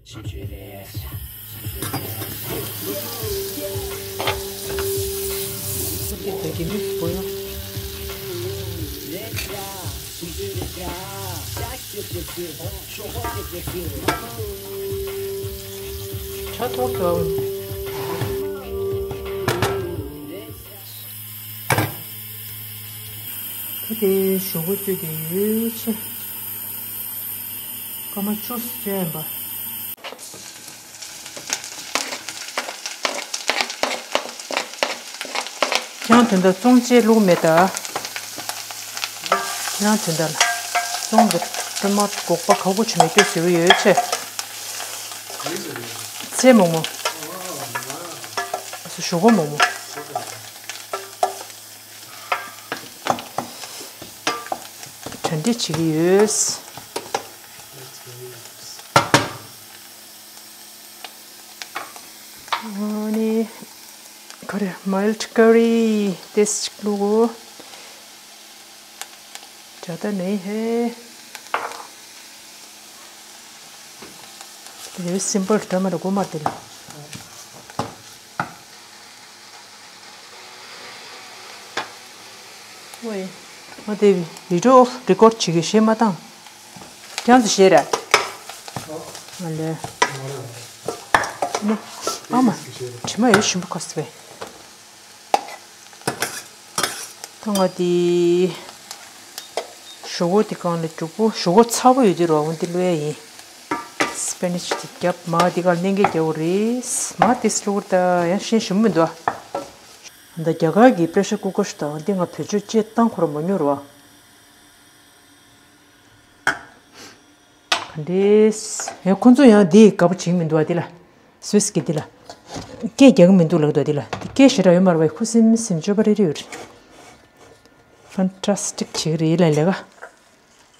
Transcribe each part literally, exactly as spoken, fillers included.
ཆ་ཐོག་ཏུ། ད་དེ་ཞོག་ཁོག་བཙོས་ཏེ་ཡོད་ཆེ། སྐར་མ་བཅུ་བཙོས་ཡིན་པ། ཁྱེད་རང་དོན་དག་བཙོང་བྱེད་བླུགས་མེད་ད། ཁྱེད་རང་དོན་དག་ལ་བཙོང་དུ་སྲན་མ་སྒོག་པ་ག་གོ་བྱེད་མེད་སྐྱོ་ཟེར་གི་ཡོད་ཆེ། ཚེ་མོག་མོ། ཞོག་ཁོག་མོག་མོ། གྲ་སྒྲིག་བྱེད་ཀྱི་ཡོད། ཨ་ནི་ག་རེ། མའིལ་ཌི་ཀ་རི་ཏོག་ཙམ་ཅིག་བླུགས། ཇ་ད་ནི་ཧེ། དེ་སིམ་པལ་འདྲ་མ་འདྲ་དགོས་མ་རེད་དེ་ལ། ཝེ། ང་དེ་བི་ཌི་ཡོ་རི་ཀོཌ་བྱེད་ཀྱི་གཞས་མ་བཏང་། ཁྱེད་ཚོ་གཞས་རེད། ང་ལས། ནི། ཨ་མ། དྲི་མ་ཡོད་ཞིམ་པོ་ཁ་སི་བས། ད་ང་དེ། ཞོག་ཁོག་དེ་གང་ལ་རྒྱུག་པོ། ཞོག་ཁོག་ཚ་པོ་ཡོད་དུས་རོ་འོན་ཏེ་བླུག་ཡ་ཡིན། སི་པི་ནེ་ཆི་དེ་རྒྱབ་མ་དེ་གར་ལེན་གེ་རྒྱབ་པོ་རེད། མ་དེ་སི་བླུགས་ད་ཡང་ཤེས་ཞིམ་མི་འདུག་ཨ། ད་རྒྱ་གར་གྱི་པེ་ཤར་ཀུ་ཀར་ཞིག་དང་དེ་ང་བེད་སྤྱོད་བྱེད་སྟངས་ཁོ་ར་མ་ཉོ་རོ། ག་འདྲེས། ཡང་ཁོ་ཚོ་ཡང་འདི་དགའ་པོ་བྱེད་མི་འདུག་ཨ། འདི་ལ། སུད་སི་གི་འདི་ལ། སྐད་རྒྱག་གི་མི་འདུག་ལབ་འདུག་འདི་ལ། འདི་སྐད་ཞེ་དྲག་ཡོད་མ་རེད་པ། ཁུ་སིམ་སིམ་སྤྱོད་པ་རེ་རེ་ཡོད་རེད། ཕན་ཊ་སི་ཊིག་བྱེད་ཀྱི་རེད་ལ་ལས་ཀ།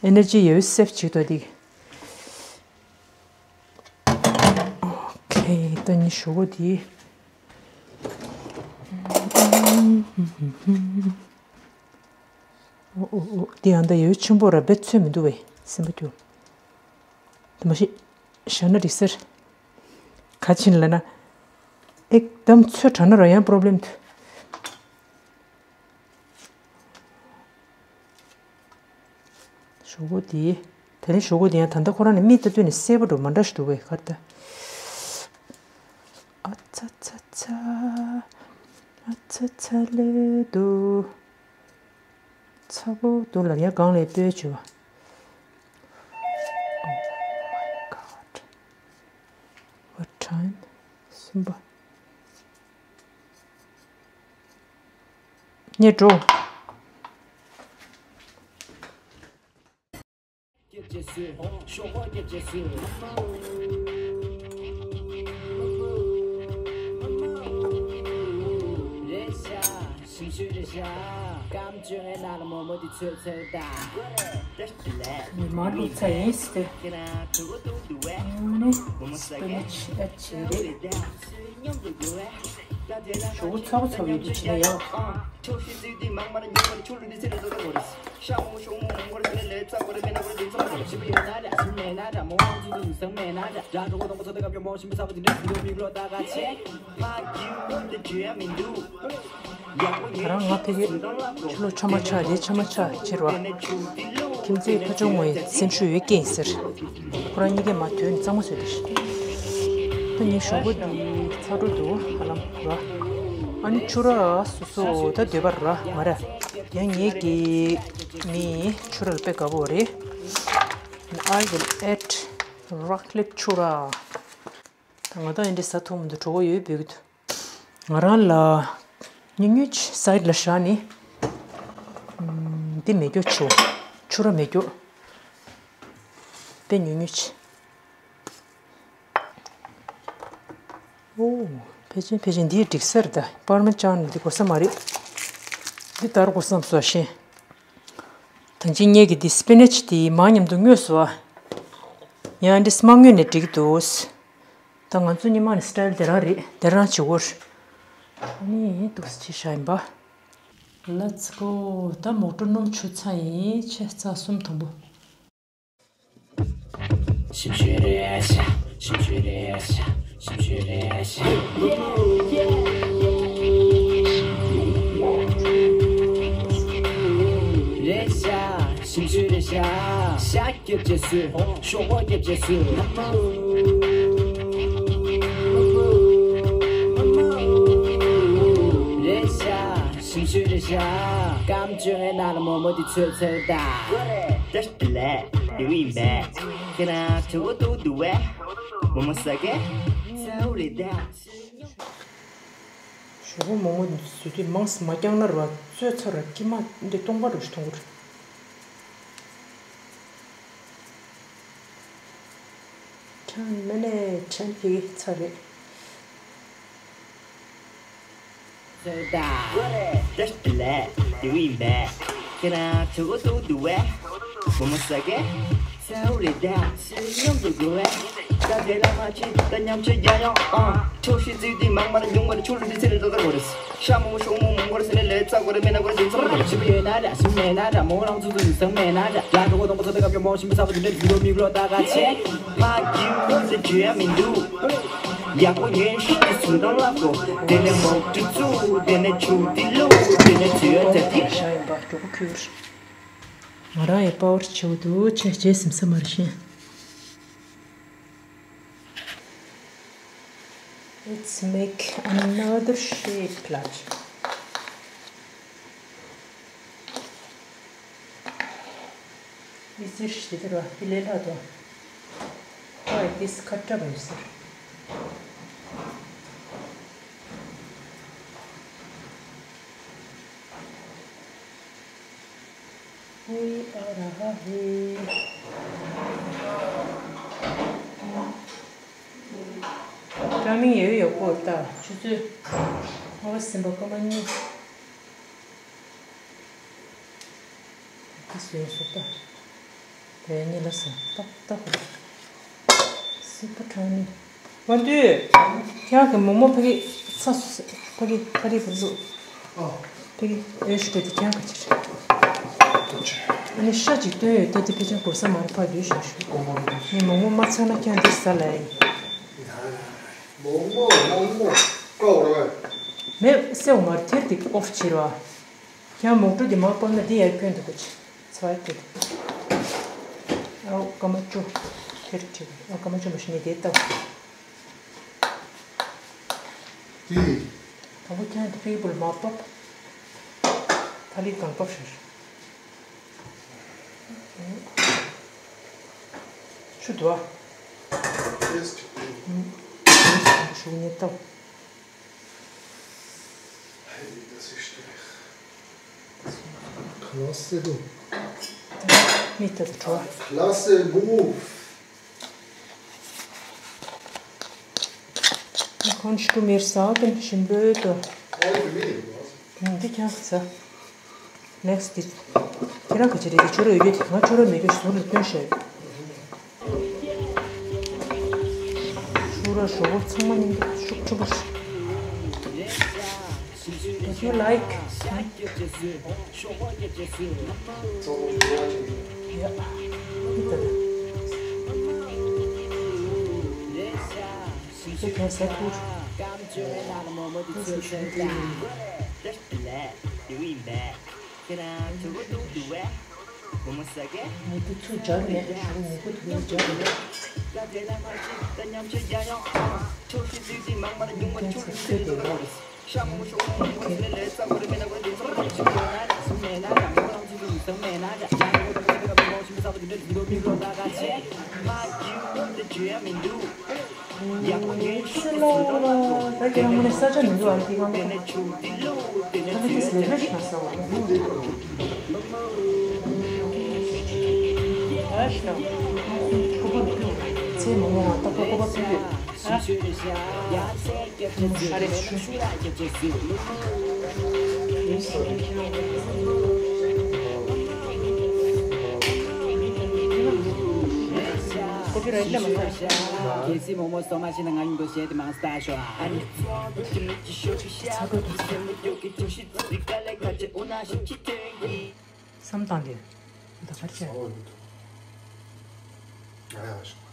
ཨེ་ནར་ཇི་ཡོད་སེབ་བྱེད་འདུག་འདི། ཨོ་ཁེ། ད་ནི་ཞོག་ཁོག་འདི། ཨོ་ཨོ་ཨོ། འདི་ཡང་ད་ཡོད་ཆེན་པོ་ར་བེད་ཚོད་མི་འདུག་བས། སེམས་པ་སྐྱོ། དེ་མ་ཤེས། བཞག་ན་འགྲིག་ཟེར། ག་ཕྱིན་ལ་ན། ཨེག་དམ་ཚོད་དྲག་ན་ར་ཡང་པོ་རོ་བི་ལེམ་འདུག་ཞོག་ཁོག་འདི། དེ་རིང་ཞོག་ཁོག་འདི་ཡང་ད་ལྟ་ཁོ་རང་ནས་མིག་ལྟ་དུས་ནས་སེར་པོ་འགྲོ་མ་འདྲ་ཞིག་འདུག་བས་གར་ལྟ། ཨ་ཚ་ཚ་ཚ། ཨ་ཚ་ཚ་ལེ་འདུག་ཚ་པོ་འདུག་ལ་ཡ་གང་ལས་སྤོས་བྱུང་བ། Oh my God. What time? སུམ་པ། ཉེ་འགྲོ། མི་མང་བླུགས་ཚར་ཡིན་ཟེར་ཏེ། ཨ་ནི་སྤེ་ནེ་ཆི་ཨེ་ཆི་རེད། ཞོག་ཁོག་ཚ་པོ་ཚ་པོ་ཡོད་དུས་བྱེད་ན་ཡག་པོ། ད་རང་ང་ཕ་གི་ཕྱི་ལོགས་ཆ་མ་ཆ་རེད། ཆ་མ་ཆ་ཕྱིར་བ། ཁྱིམ་མཚེས་ཕ་ཆུང་ངོ་ཡི་སེམས་ཤུགས་ཡོད་སྐྱེ་ཡིན་ཟེར། ཁོ་རང་གཉིས་ཀས་མ་དོན་གཙང་མ་བཟོས་ཏེ། ད་ངའི་ཞོག་ཁོག་འདི་ཚ་འགྲོ་འདུག་ཧ་ལམ་ར། ཨ་ནི་ཆུ་ར་སོ་སོ་ད་འདོད་པ་ར་ང་ར། ཡང་ངེད་ཀྱི་མི་ཆུ་ར་ལ་དཔེ་དགའ་པོ་རེད། I will add chocolate ཆུ་ར། ད་ང་ད་ཨེ་འདྲ་ཟ་ཐུབ་མི་འདུག་གྲོད་ཁོག་ཡོད་འབོད་ཀྱི་འདུག་ང་རང་ལ་ཉུང་ཉུང་ཅིག་སའིཌ་ལ་བཞག་ནི། ཨམ། འདི་མེད་རྒྱུ་ཆེ་བ། ཆུ་ར་མེད་རྒྱུ། དཔེ་ཉུང་ཉུང་ཅིག་ཨོ། ཕལ་ཆེར་ཕལ་ཆེར་འདིའི་འགྲིག་ས་རེད་ད། པར་མ་ཅང་འདི་དགོས་ས་མ་རེད། འདི་ལྟར་དགོས་བསམ་སོ་ཤེས། ད་ཅི་ངེད་ཀྱི་འདི་སྤི་ནེ་ཆི་དེ་མ་མཉམ་དུ་བརྔོས་སོ། ཡང་འདི་མ་བརྔོས་ནས་འགྲིག་གི་འདུག་ད་ང་ཚོ་སྔོན་མ་ནས་སི་ཊལ་དེ་རང་རེད། དེ་རང་བྱེད་དགོས། ཨ་ནི་འདུག་སེ་བྱས་བཞག་ཡིན་པ། Let's go. ད་མོག་ཊ་སྣུམ་བྱུགས་ཚར་ཡིན། ཆེ་རྩ་གསུམ་དང་པོ། ཞིམ་ཤོས་རེད་ཤག་ཞིམ་ཤོས་རེད་ཤག་རེད་ཤག་ཞིམ་ཤོས་རེད་ཤག་ཤག་སྐྱབས་རྗེས་སུ། ཤོག་ངོས་སྐྱབས་རྗེས་སུ། རེད་ཤག་ཞིམ་ཤོས་རེད་ཤག་སྐམ་བཅོས་ངའི་ནང་ལ་མོག་མོག་དེ་ཚོས་ཚོས་ད། བཀྲ་ཤིས་བདེ་ལེགས། ལིའུ་ཡིན་པས། ཁྱེད་རང་བྲོ་བོ་འདུག་འདུག་པས། མོག་མོག་ཟ་གི། ཚ་བོ་རེད་ད། ཞོགས་པ་མོག་མོག་བཟོས་དུས་མང་ཙམ་མ་བརྐྱངས་ན་ར་བ་ཚོས་ཚ་ར་སྐྱེས་མ་འདི་སྟོང་པ་འགྲོ་ཞིག་མཐོང་གི་རེད། ཁྲང་མེ་ནེ་ཁྲང་ཕི་ཚ་རེད། ཚོད་ལྟ། བཀྲ་ཤིས་བདེ་ལེགས། ལིའུ་ཡིན་པས། ཁྱེད་རང་བྲོ་བོ་འདུག་འདུག་པས། མོག་མོག་ཟ་གི། ཚ་བོ་རེད་ད། སུན་སྣུམ་དུ་དགོས་པས། ད་དེ་ལ་མ་ཕྱིན་ད་མཉམ་ཆུ་རྒྱག་ཡོང་ཨང་། ཁྲོ་ཤི་རྩིས་དུས་མང་མར་ཉུང་བར་ཆུ་ལུ་དུས་ཚེ་ལས་ཏག་ཏག་གོ་རེས། ཤ་མོ་ཤོག་མོ་མོང་གོར་སེ་ནས་ལས་ཙག་གོ་རེ་མེ་ན་གོ་རེ་ཞིམ་ཚོར་གོ་རེ། ཞིམ་པོ་ཡོད་ན་འདྲ་ཞིམ་མེད་ན་འདྲ་མོ་རང་ཚོ་ཚོ་ཡིན་སང་མེད་ན་འདྲ། ལ་འགྲོ་གོ་གཏོང་གོ་ཚོ་དེ་སྐབས་ཀྱི་མོ་ཞིམ་པོ་ཚ་བོ་དེ་འདྲ་ཡིན་ལོ་མིག་ལོ་ད་ག་ཆེ། ཕ་གི་བོ་དེ་བརྗོད་ཡ་མི་འདུག་ཡག་པོ་ཡོད་ཤི་དེ་ཚུར་དང་ལབ་གོ། དེ་ནས་མོག་གྲུ་ཚུ་དེ་ནས་ཆུ་དེ་ལུ་དེ་ནས་ཚུ་ཡོད་ཚ་དེ། ང་རང་ཡི་པ་ཝར་ཆེ་བོ་འདུག་ཆེ་རྗེས་ཟིན་ས་མ་རེད་ཤེས། Let's make another shape, like. Is this the right? Like this, cut up is there. ཧུའི་ཨ་ར་ཧ་ཧུའི། ཀྲ་མིང་ཡོད་ཡོད་པོ་ལྟ་ཆུ་ཚོད། ཨོ་སིམ་པ་ཀ་མ་གཉིས། དེ་བཟོས་སོ་ལྟ། དེ་གཉིས་ལ་སོ་ཏག་ཏག་གོ། སི་པ་ཁྲང་ནི། ཝན་དུས། ཁྱེད་རང་གི་མོག་མོག་ཕ་གི་ཚ་སོ་ཕ་གི་ཕ་གི་བུ་ལུ། ཨ། ཕ་གི་ཨེ་ཤུ་ཏེ་དེ་ཁྱེད་རང་ག་ཅི་རེད། ཨ་ནི་ཤ་ཅིག་བཏོན་ཡོད་ལྟ་དེ་ཕལ་ཆེར་གོ་ས་མ་རེད་ཕ་དུས་ཞག་ཞུ། ངས་མོག་མོག་མ་ཚ་ན་ཁྱེད་རང་འདི་ཟ་ལ་ཡིན། མོག་མོག་མོག་མོག་ཀའོ་ར། མེ་སེའུ་མར་ཐེར་དེ་ཨོཕ་བྱེད་ར། ཁྱེད་རང་མོག་གྲུ་དེ་མར་སྤར་ན་འདི་ཡར་སྐྱོན་འདུག་གོ་ཅི། ཚ་བའི་དེ། ཨའོ་ཀ་མ་ཅོ། ཁེར་ཁེར། ཨའོ་ཀ་མ་ཅོ་མ་ཤི་ནི་དེ་ལྟ། དེ། དང་པོ་ཁྱེད་དེ་ཕི་བུལ་མ་པབ། ཐ་ལི་གང་པབ་ཤར། ཤུ་དུ་ཨ། ཤུ་ནི་ལྟ། Hey, das ist schlecht. Klasse, du. Mit der Tor. Klasse, Move. Kannst du mir sagen, ཞིམ་པོ་དོ། འདི་ཀྱང་ཟ། Next དེ། ཁྱེད་རང་ག་ཅི་རེད་དེ་ཆོ་རོ་ཡོད་རྒྱུ་དེ་ང་ཆོ་རོ་མེད་རྒྱུ་ཟུར་ལ་སྟོན་ཤོག་ཤུགས་ར་ཞོག་པོ་ཚང་མ་ཉིན་དུ་ཤུགས་ཆུ་བུར། If you like. Yeah. Look at that. Look at that. ལས་ལེའུ་ཡིན་པས། ཁྱེད་རང་གྲོད་ཁོག་ལྟོགས་འདུག་པས། མོག་མོག་ཟ་གས། མོག་པོ་ཚུར་སྦྱར་ནས་ཞུ། མོག་པོ་དེ་སྦྱར་ནས། ད་དེ་ལ་མ་ཕྱིན་ད་མཉམ་ཆས་རྒྱག་ཡོང་ཨ། ཁྲོ་ཤི་ཙིག་ཙིག་མང་མར་ཉུང་མར་ཆུ་ལ་ཚིལ་ལ་འགྲོ་བ་རེད། ཤ་མོག་ཤོག་མོག་མོག་ཟེར་ནས་ལས་ཙག་གོ་རེ་མེད་ན་གོ་རེ་དེ་ཚོ་རེད། ཞིམ་ཡོད་ན་ར་ཞིམ་མེད་ན་ར་མོག་རང་ཚོ་ཚོ་ཡིན་སང་མེད་ན་ར་ཡང་གོ་ད་ཚོ་ཚོ་ཚོ་ཞིམ་ཚ་བ་དེ་འདྲ་འདུག་མི་འགྲོ་ད་ག་ཆེ། ཕ་གི་འོ་དེ་བརྗོད་ཡ་མི་འདུག་ད་ཁྱེད་རང་ངོ་ནས་ས་ཆ་མི་འདུག་ཨ་དེ་གང་ལ། ད་ལྟ་ལས་རེ་ཞིག་ན་ས་བ་ལ་ནི་འདི་ཚེ་མང་པོ་ང་ད་ལྟ་ཁོ་ཁོ་པ་ཕུལ་ཡོད། ཨ་རེ་ཞུ། ཀོ་པི་རའེ་ཊི་ལ་མ་ཐོན། གལ་སྲིད་མོག་མོག་སོ་མ་ཤེས་ན་ང་ཡོང་དོ་བཤད་དེ་མང་སྟ་ཤོག་ཨ་ནི། ཚ་གོས་དང་། བསམ་བཏང་དེ། ད་གར་བྱས། ཨོ་ཡོད་དོ། ང་ཡང་ཤོག་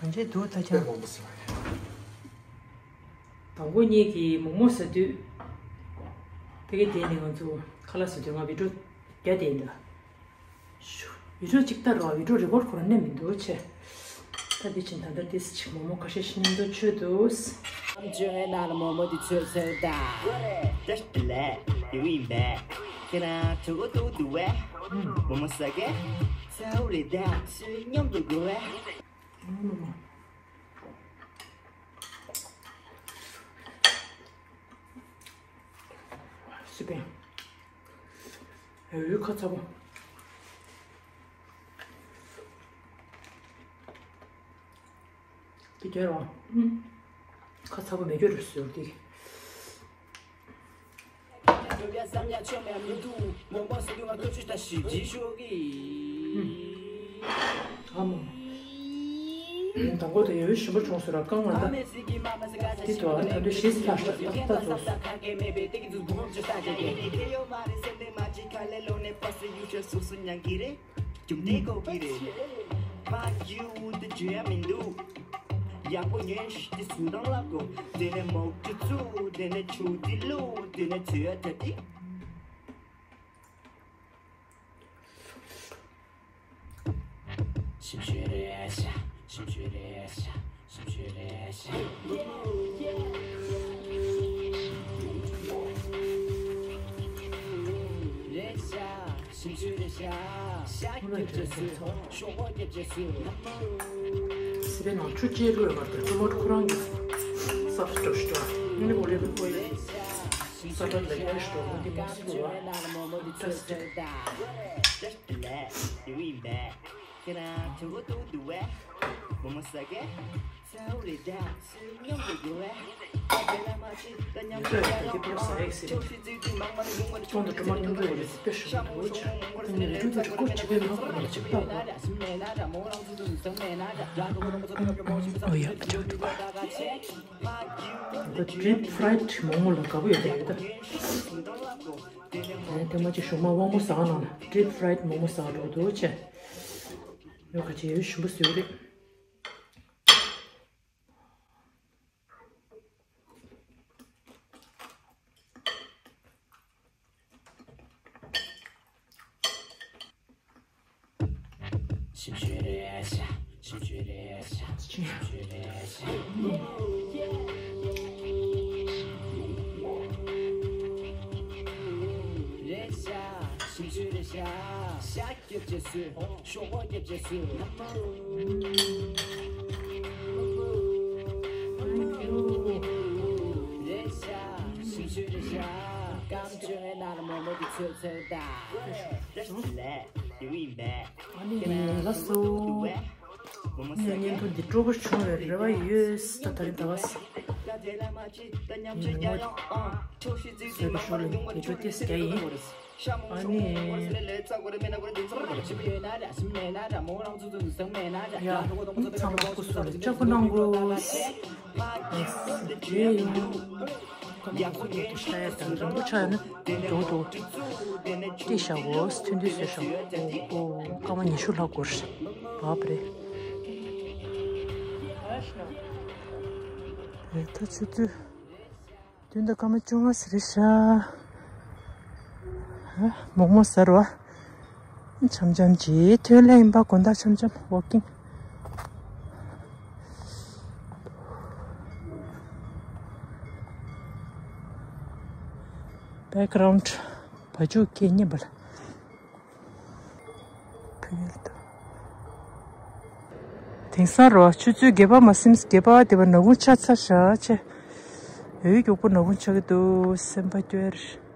ཡང་ཅིག་འདུག་ད་ཀྱང་། དང་པོ་ཉིད་ཀྱི་མོག་མོག་ཟ་དུས། ཕ་གི་དེ་ནས་ང་ཚོ་ཁ་ལག་ཟ་དུས་ང་བི་ཌིའོ་རྒྱག་བསྡད་འདུག་ཞུ། བི་ཌིའོ་གཅིག་ལྟ་རོགས། བི་ཌིའོ་རེ་ཀོཌ་ཁོ་རང་ནས་མི་འདུག་ཆེ། ད་འདི་ཕྱིན་ད་ལྟ་ཏིས་ཅིག་མོག་མོག་ཁ་ཤས་ཤིག་མཉམ་དུ་མཆོད་འདུག་ཨམ་ཅོག་ནང་ལ་མོག་མོག་འདི་མཆོད་ཚར་ད། ཏེ་ལེ། ཡུ་ཡིན་པས། ཁྱེད་རང་ཁྲོ་གོ་ཏོ་འདུག་བས། མོག་མོག་ཟ་གེ། ཚ་བོ་རེད་ད། སུ་མཉམ་དུ་དགོས་བས། སི་པན། ཨེ་ཡུ་ཁ་ཚ་པོ། དེ་རྒྱ་རོ། ཁ་ཚ་པོ་མེད་རྒྱུ་རུ་སོ་དེ། ཨ་མ། དང་པོ་དེ་ཡོད་ཞིམ་པོ་བྱུང་ཟེར་ར་གང་ང་ད། དེ་ཐོག་ད་དུ་ཤེས་ལ་ཤ་ད་ད་ཚོ། རྒྱུ་མེད་གོ་གི་རེད། ཕ་ཡུལ་དུ་བརྗོད་ཡ་མི་འདུག་ཡག་པོ་ཉོན་ཞིག་དེ་སུ་དང་ལབ་གོ། དེ་ནས་མོག་ཅུ་ཚུ་དེ་ནས་ཆུ་དེ་ལུ་དེ་ནས་ཚོས་ད་དེ། ཞིམ་ཤོས་རེད་ཤག་ཞིམ་ཤོས་རེད་ཤག་ཞིམ་ཤོས་རེད་ཤག་རེད་ཤག་ཞིམ་ཤོས་རེད་ཤག་ཤག་རྒྱབ་རྗེས་སུ་ཤོག་ཁོག་རྒྱབ་རྗེས་སུ། སི་པན་ནང་ཆུ་སྐྱེས་ལོས་མ་དེ་ཀྲུ་མོ་ཁོ་རང་གི་སབ་སི་ཊོ་ཤི་ཊོ་ནི་ཨོ་ལེ་བི་ཨོ་ཡིལ་ས་ཏ་ལེ་ཀ་ཤི་ཊོ་མོ་དེ་མ་སི་ལུ་བ་ཏྲ་སི་ཊི། ལེ་ཡུ་ཡིན་པས། ཁྱེད་རང་ཁྲོ་གོ་ཏོ་འདུག་བས། མོག་མོག་ཟ་གེ། ཚ་བོ་རེད་ད། སུ་མཉམ་དུ་དགོས་བས། ཨ་དེ་ལ་མ་ཆི་ད་མཉམ་དུ་ཡ་ཡོང་ཨ། ཆོག་ཤི་ཙི་ཙི་མང་མང་ཡོང་བ་ལ་ཁོང་དུ་ཀྲུ་མ་མཉམ་དུ་ཡོད་རེད་སི་པེ་ཤལ་འདུག་ཆ། ཨ་ནི་རེ་ཌིའོ་དེ་ཀོ་ཅི་བས་མ་ཁོ་ན་ཅི་ལྟ་བ། ཨོ་ཡ་ད་ཅག་འདུག་བ། ད་ཌིབ་ཕ་རའེ་ཌི་མོག་མོག་ལ་དགའ་པོ་ཡོད་རེད་ད། ཨ་ནི་དེ་མ་ཅི་ཞོགས་མ་དབང་མོ་ཟ་ནང་ལ་ཌིབ་ཕ་རའེ་ཌི་མོག་མོག་ཟ་འགྲོ་འདུག་ཆ། ཡོད་ཁ་ཅི་ཡོད་ཞིམ་པོ་བཟོས་རེད། ཞིམ་ཤོས་རེད་ཤག་ཞིམ་ཤོས་རེད་ཤག་ཞིམ་ཤོས་རེད་ཤག་རེད་ཤག་ཞིམ་ཤོས་རེད་ཤག་ཤག་རྒྱབ་རྗེས་སུ། ཤོག་ཁོག་རྒྱབ་རྗེས་སུ། རེད་ཤག་ཞིམ་ཤོས་རེད་ཤག་སྐམ་བཅོས་ནང་ལ་མོག་མོག་གི་ཚོད་ཚོད་ད། ལེ་ཡུ་ཡིན་པས། ཨ་ནི་ལགས་སོ། ངས་བརྙན་ཐུང་འདི་སྤྲོ་པོ་བྱུང་བའི་རེ་བ་ཡོད། ད་ད་རིང་ད་བ་སི། ངོ་བཟོས་པའི་ཤོག་ལེ་དེ་ཚོ་ཏེས་རྒྱ་ཡིན། ཨ་ནི། ཡ། ཚང་མ་སྐུ་གཟུགས་ལ་ལྕགས་པོ་གནང་དགོས། ཨ་ཟེ་ཡིན། ཀ་མ་སུ་ལ་དུ་ཤ་ཡ་དང་རིན་པོ་ཆ་ཡ་ན་འགྲོ་འགྲོ། ཏེ་ཤ་བོ་ཐུན་དུ་ཟེར་ཤ་ཨོ་ཨོ་ཀ་མ་ཉི་ཤུ་ལྷག་དགོས་རེད། བབ་རེད། ཨེ་ད་ཆུ་ཚོད། བདུན་དང་སྐར་མ་བཅོ་ལྔ་ཟེར་ཤག་མོག་མོག་ཟེར་བ། འཆམ་འཆམ་གྱིས་ཐོན་ལེ་ཡིན་པ་དགོང་དག་འཆམ་འཆམ་ཝོག་ཀིང་། བེག་གྷ་རའུན་ཌི་བ་ཕྱུགས་སྐད་སྙན་པ་ལ། དེང་སང་རོ་ཆུ་ཚོད་བརྒྱད་པ་མ་ཟིན་བརྒྱད་པ་དེ་བ་ནག་ཁུང་ཆགས་ཚར་ཤག་ཆེ། འོ་མགྱོགས་པོ་ནག་ཁུང་ཆགས་ཀྱི་འདུག་སེམས་པ་སྐྱོ་ཡ་རེད།